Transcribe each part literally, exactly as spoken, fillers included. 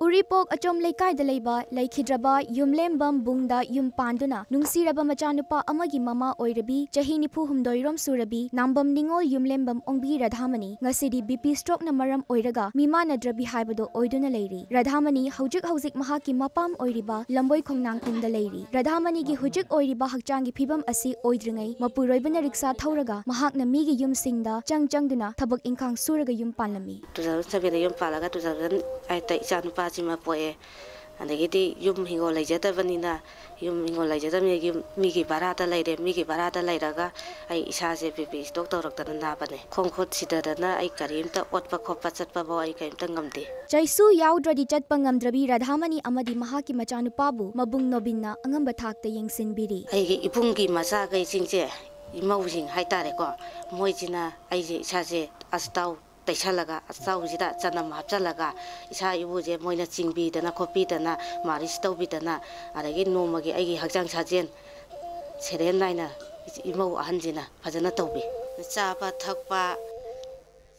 ꯎꯔꯤꯄꯣꯛ ꯑꯆꯣꯝ ꯂꯩꯀꯥꯏꯗ ꯂꯩꯕ ꯂꯩꯈꯤꯗ꯭ꯔꯕ ꯌꯨꯝꯂꯦꯝꯕꯝ ꯕꯨꯡꯗ ꯌꯨꯝ ꯄꯥꯟꯗꯨꯅ ꯅꯨꯡꯁꯤꯔꯕ ꯃꯆꯥꯅꯨꯄꯥ ꯑꯃꯒꯤ ꯃꯃꯥ ꯑꯣꯏꯔꯕꯤ ꯆꯍꯤ ꯅꯤꯐꯨ ꯍꯨꯝꯗꯣꯏꯔꯣꯝ ꯁꯨꯔꯕꯤ ꯅꯥꯝꯕꯝ ꯅꯤꯉꯣꯜ ꯌꯨꯝꯂꯦꯝꯕꯝ ꯑꯣꯡꯕꯤ ꯔꯥꯙꯥꯃꯅꯤ ꯉꯁꯤꯗꯤ ꯕꯤ ꯄꯤ ꯁ꯭ꯇ꯭ꯔꯣꯛꯅ ꯃꯔꯝ ꯑꯣꯏꯔꯒ ꯃꯤꯃꯥꯟꯅꯗ꯭ꯔꯕꯤ ꯍꯥꯏꯕꯗꯣ ꯑꯣꯏꯗꯨꯅ ꯂꯩꯔꯤ꯫ ꯔꯥꯙꯥꯃꯅꯤ ꯍꯧꯖꯤꯛ ꯍꯧꯖꯤꯛ ꯃꯍꯥꯛꯀꯤ ꯃꯄꯥꯝ ꯑꯣꯏꯔꯤꯕ ꯂꯝꯕꯣꯏ ꯈꯣꯡꯅꯥꯡꯈꯣꯡꯗ ꯂꯩꯔꯤ꯫ ꯔꯥꯙꯥꯃꯅꯤꯒꯤ ꯍꯧꯖꯤꯛ ꯑꯣꯏꯔꯤꯕ ꯍꯛꯆꯥꯡꯒꯤ ꯐꯤꯕꯝ ꯑꯁꯤ ꯑꯣꯏꯗ꯭ꯔꯤꯉꯩ ꯃꯄꯨꯔꯣꯏꯕꯅ ꯔꯤꯛꯁꯥ ꯊꯧꯔꯒ ꯃꯍꯥꯛꯅ ꯃꯤꯒꯤ ꯌꯨꯝꯁꯤꯡꯗ ꯆꯪ ꯆꯪꯗꯨꯅ ꯊꯕꯛ ꯏꯪꯈꯥꯡ ꯁꯨꯔꯒ ꯌꯨꯝ ꯄꯥꯜꯂꯝꯃꯤ꯫ ꯇꯨ ꯊꯥꯎꯖꯟ ꯁꯚꯦꯟꯗ ꯌꯨꯝ ꯄꯥꯜꯂꯒ ꯇꯨ ꯊꯥꯎꯖꯟ ꯑꯩꯠꯇ ꯏꯆꯥ ꯅꯨꯄꯥꯁꯤꯃ ꯄꯣꯛꯑꯦ꯫ ꯑꯗꯒꯤꯗꯤ ꯌꯨꯝ ꯍꯤꯡꯒꯣꯜ ꯂꯩꯖꯗꯕꯅꯤꯅ, ꯌꯨꯝ ꯍꯤꯡꯒꯣꯜ ꯂꯩꯖꯗꯕꯅꯤꯅ ꯌꯨꯝ ꯃꯤꯒꯤ ꯚꯔꯥꯗ ꯂꯩꯔꯦ꯫ ꯃꯤꯒꯤ ꯚꯔꯥꯗ ꯂꯩꯔꯒ ꯑꯩ ꯏꯁꯥꯁꯦ ꯕꯤ ꯄꯤ ꯁ꯭ꯇ꯭ꯔꯣꯛ ꯇꯧꯔꯛꯇꯅ ꯅꯥꯕꯅꯦ꯫ ꯈꯣꯡ ꯈꯨꯠ ꯁꯤꯗꯗꯅ ꯑꯩ ꯀꯔꯤꯝꯇ ꯑꯣꯠꯄ ꯈꯣꯠꯄ ꯆꯠꯄꯐꯥꯎ ꯑꯩ ꯀꯔꯤꯝꯇ ꯉꯝꯗꯦ꯫ ꯆꯩꯁꯨ ꯌꯥꯎꯗ꯭ꯔꯗꯤ ꯆꯠꯄ ꯉꯝꯗ꯭ꯔꯕꯤ ꯔꯥꯙꯥꯃꯅꯤ ꯑꯃꯗꯤ ꯃꯍꯥꯛꯀꯤ ꯃꯆꯥꯅꯨꯄꯥꯕꯨ ꯃꯕꯨꯡ ꯅꯣꯕꯤꯟꯅ ꯑꯉꯝꯕ ꯊꯥꯛꯇ ꯌꯦꯡꯁꯤꯟꯕꯤꯔꯤ꯫ ꯑꯩꯒꯤ ꯏꯕꯨꯡꯒꯤ ꯃꯆꯥꯈꯩꯁꯤꯡꯁꯦ, ꯏꯃꯧꯁꯤꯡ ꯍꯥꯏꯇꯥꯔꯦꯀꯣ, ꯃꯣꯏꯁꯤꯅ ꯑꯩꯁꯦ ꯏꯁꯥꯁꯦ ꯑꯆꯥꯎ ꯇꯩꯁꯜꯂꯒ, ꯑꯆꯥꯎꯁꯤꯗ ꯆꯅꯝ ꯍꯥꯞꯆꯜꯂꯒ ꯏꯁꯥ ꯏꯎꯁꯦ ꯃꯣꯏꯅ ꯆꯤꯡꯕꯤꯗꯅ ꯈꯣꯠꯄꯤꯗꯅ, ꯃꯥꯂꯤꯁ ꯇꯧꯕꯤꯗꯅ, ꯑꯗꯒꯤ ꯅꯣꯡꯃꯒꯤ ꯑꯩꯒꯤ ꯍꯛꯆꯥꯡ ꯁꯥꯖꯦꯜ ꯁꯦꯔꯦꯟ ꯅꯥꯏꯅ ꯏꯃꯧ ꯑꯍꯟꯁꯤꯅ ꯐꯖꯅ ꯇꯧꯕꯤ꯫ ꯆꯥꯕ ꯊꯛꯄ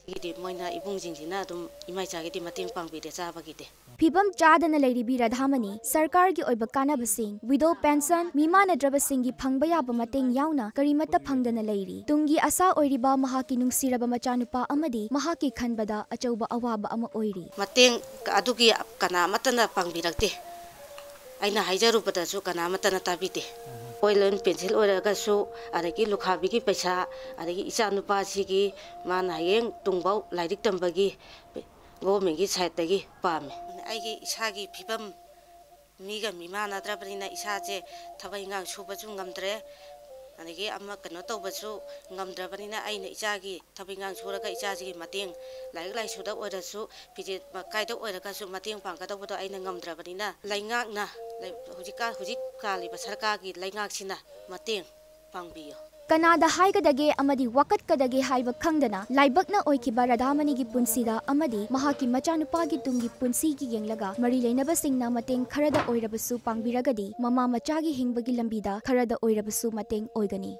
ꯁꯤꯒꯤꯗꯤ ꯃꯣꯏꯅ, ꯏꯕꯨꯡꯁꯤꯡꯁꯤꯅ ꯑꯗꯨꯝ ꯏꯃꯥ ꯏꯆꯥꯒꯤꯗꯤ ꯃꯇꯦꯡ ꯄꯥꯡꯕꯤꯔꯦ ꯆꯥꯕꯒꯤꯗꯤ꯫ ꯐꯤꯕꯝ ꯆꯥꯗꯅ ꯂꯩꯔꯤꯕꯤ ꯔꯥꯙꯥꯃꯅꯤ ꯁꯔꯀꯥꯔꯒꯤ ꯑꯣꯏꯕ ꯀꯥꯟꯅꯕꯁꯤꯡ, ꯋꯤꯗꯣ ꯄꯦꯟꯁꯟ, ꯃꯤꯃꯥꯟꯅꯗ꯭ꯔꯕꯁꯤꯡꯒꯤ ꯐꯪꯕ ꯌꯥꯕ ꯃꯇꯦꯡ ꯌꯥꯎꯅ ꯀꯔꯤꯃꯠꯇ ꯐꯪꯗꯅ ꯂꯩꯔꯤ꯫ ꯇꯨꯡꯒꯤ ꯑꯁꯥ ꯑꯣꯏꯔꯤꯕ ꯃꯍꯥꯛꯀꯤ ꯅꯨꯡꯁꯤꯔꯕ ꯃꯆꯥꯅꯨꯄꯥ ꯑꯃꯗꯤ ꯃꯍꯥꯛꯀꯤ ꯈꯟꯕꯗ ꯑꯆꯧꯕ ꯑꯋꯥꯕ ꯑꯃ ꯑꯣꯏꯔꯤ꯫ ꯃꯇꯦꯡ ꯑꯗꯨꯒꯤ ꯀꯅꯥ ꯑꯃꯠꯇꯅ ꯄꯥꯡꯕꯤꯔꯛꯇꯦ꯫ ꯑꯩꯅ ꯍꯥꯏꯖꯔꯨꯕꯗꯁꯨ ꯀꯅꯥ ꯑꯃꯠꯇꯅ ꯇꯥꯕꯤꯗꯦ꯫ ꯑꯣꯏꯜ ꯑꯦꯟ ꯄꯦꯟꯁꯤꯜ ꯑꯣꯏꯔꯒꯁꯨ, ꯑꯗꯒꯤ ꯂꯨꯈꯥꯕꯤꯒꯤ ꯄꯩꯁꯥ, ꯑꯗꯒꯤ ꯏꯆꯥ ꯅꯨꯄꯥꯁꯤꯒꯤ ꯃꯥꯅ ꯍꯌꯦꯡ ꯇꯨꯡꯐꯥꯎ ꯂꯥꯏꯔꯤꯛ ꯇꯝꯕꯒꯤ ꯒꯣꯔꯃꯦꯟꯒꯤ ꯁꯥꯏꯠꯇꯒꯤ ꯄꯥꯝꯃꯦ꯫ ꯑꯩꯒꯤ ꯏꯁꯥꯒꯤ ꯐꯤꯕꯝ ꯃꯤꯒ ꯃꯤꯃꯥꯟꯅꯗ꯭ꯔꯕꯅꯤꯅ ꯏꯁꯥꯁꯦ ꯊꯕꯛ ꯏꯟꯈꯥꯡ ꯁꯨꯕꯁꯨ ꯉꯝꯗ꯭ꯔꯦ, ꯑꯗꯒꯤ ꯑꯃ ꯀꯩꯅꯣ ꯇꯧꯕꯁꯨ ꯉꯝꯗ꯭ꯔꯕꯅꯤꯅ ꯑꯩꯅ ꯏꯆꯥꯒꯤ ꯊꯕꯛ ꯏꯟꯈꯥꯡ ꯁꯨꯔꯒ ꯏꯆꯥꯁꯤꯒꯤ ꯃꯇꯦꯡ, ꯂꯥꯏꯔꯤꯛ ꯂꯥꯏꯁꯨꯗ ꯑꯣꯏꯔꯁꯨ, ꯐꯤꯖꯦꯠ ꯃꯀꯥꯏꯗ ꯑꯣꯏꯔꯒꯁꯨ ꯃꯇꯦꯡ ꯄꯥꯡꯒꯗꯧꯕꯗꯣ ꯑꯩꯅ ꯉꯝꯗ꯭ꯔꯕꯅꯤꯅꯅ ꯂꯩꯉꯥꯛꯅ, ꯂꯩ-, ꯍꯧꯖꯤꯛꯀꯥꯟ, ꯍꯧꯖꯤꯛ ꯄꯥꯜꯂꯤꯕ ꯁꯔꯀꯥꯔꯒꯤ ꯂꯩꯉꯥꯛꯁꯤꯅ ꯃꯇꯦꯡ ꯄꯥꯡꯕꯤꯌꯨ꯫ ꯀꯅꯥꯗ ꯍꯥꯏꯒꯗꯒꯦ ꯑꯃꯗꯤ ꯋꯥꯀꯠꯀꯗꯒꯦ ꯍꯥꯏꯕ ꯈꯪꯗꯅ ꯂꯥꯏꯕꯛꯅ ꯑꯣꯏꯈꯤꯕ ꯔꯥꯙꯥꯃꯅꯤꯒꯤ ꯄꯨꯟꯁꯤꯗ ꯑꯃꯗꯤ ꯃꯍꯥꯛꯀꯤ ꯃꯆꯥꯅꯨꯄꯥꯒꯤ ꯇꯨꯡꯒꯤ ꯄꯨꯟꯁꯤꯒꯤ ꯌꯦꯡꯂꯒ ꯃꯔꯤ ꯂꯩꯅꯕꯁꯤꯡꯅ ꯃꯇꯦꯡ ꯈꯔꯗ ꯑꯣꯏꯔꯕꯁꯨ ꯄꯥꯡꯕꯤꯔꯒꯗꯤ ꯃꯃꯥ ꯃꯆꯥꯒꯤ ꯍꯤꯡꯕꯒꯤ ꯂꯝꯕꯤꯗ ꯈꯔꯗ ꯑꯣꯏꯔꯕꯁꯨ ꯃꯇꯦꯡ ꯑꯣꯏꯒꯅꯤ꯫